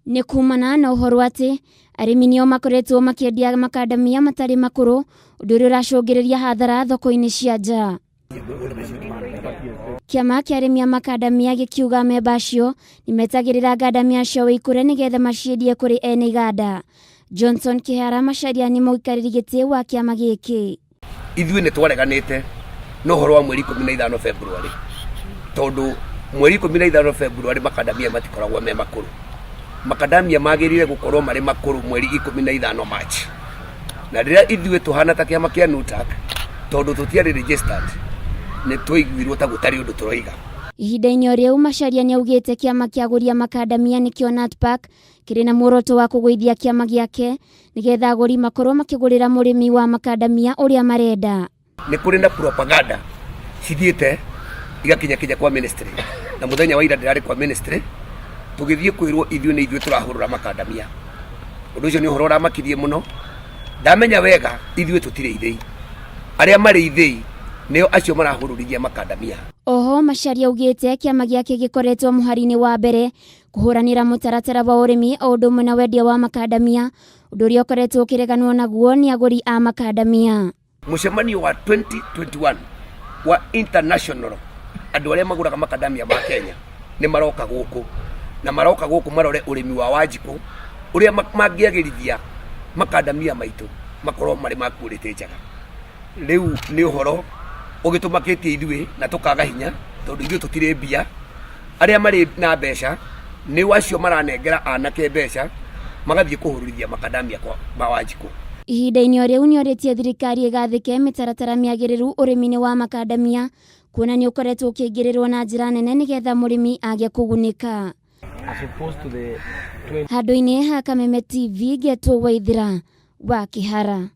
Nĩ kumana na ũhoro atĩ arĩmi nĩo makoretwo makĩendia makandamia matarĩ makũrũ, ũndũ ũrĩa ũracũngĩrĩria hathara thoko-inĩ cia nja. Kĩama kĩa arĩmi a makandamia gĩkiuga amemba acio nĩmetagĩrĩra ngandamia ciao ikũre nĩgetha maciendie kũrĩ ene iganda. Johnson Kĩhara Macharia nĩ mũikarĩri gĩtĩ wa kĩama gĩkĩ. Ithuĩ nĩ twareganĩte na ũhoro wa mweri 15 February, tondũ mweri 15 February makandamia matikoragwo me makũrũ. Makandamia magĩrĩire gũkorwo marĩ makũrũ mweri 15 March. Na rĩrĩa ithuĩ tũhana ta kĩama kĩa NUTAC, tondũ tũtiarĩ registered, nĩ twaiguirwo ta gũtarĩ ũndũ tũroiga. Ihinda-inĩ o rĩu Macharia nĩaugĩte kĩama kĩa agũri a makandamia nĩkĩo NATPAC kĩrĩ na muoroto wa kũgũithia kĩama gĩake nĩgetha agũri makorwo makĩgũrĩra mũrĩmi wa makandamia ũrĩa marenda. Nĩ kũrĩ na propaganda cithiĩte igakinya kinya kwa ministry, na mũthenya wa ira ndĩrarĩ kwa ministry tũgĩthiĩ kwĩrwo ithuĩ nĩ ithuĩ tũrahũrũra makandamia. Ũndũ ũcio nĩ ũhoro ũramakirie mũno. Ndamenya wega ithuĩ tũtirĩ ithĩi, arĩa marĩ ithĩi nĩo acio marahũrũrithia makandamia. Oho Macharia augĩte kĩama gĩake gĩkoretwo mũhari-inĩ wa mbere kũhũranĩra mũtaratara wa ũrĩmi o ũndũ ũmwe na wendia wa makandamia, ũndũ ũrĩa ũkoretwo ũkĩreganwo naguo nĩ agũri a makandamia. Mũcemanio wa 2021 wa international, andũ arĩa magũraga makandamia ma Kenya nĩ maroka gũkũ, na maroka gũkũ marore ũrĩmi wa Wanjikũ ũrĩa mangĩagĩrithia makandamia maitũ makorwo marĩ ma quality njega. Rĩu nĩ ũhoro ũgĩtũmakĩtie ithuĩ na tũkaga hinya, tondũ ithuĩ tũtirĩ mbia. Arĩa marĩ na mbeca nĩ acio maranengera anake mbeca magathiĩ kũhũrũrithia makandamia ma Wanjikũ. Ihinda-inĩ o rĩu nĩorĩtie thirikari ĩgathĩke mĩtaratara mĩagĩrĩru ũrĩmi-inĩ wa makandamia, kuona nĩ ũkoretwo ũkĩingĩrĩrwo na njĩra nene nĩgetha mũrĩmi age kũgunĩka. Handũ-inĩ ha Kameme TV ngetwo Waithira wa Kĩhara.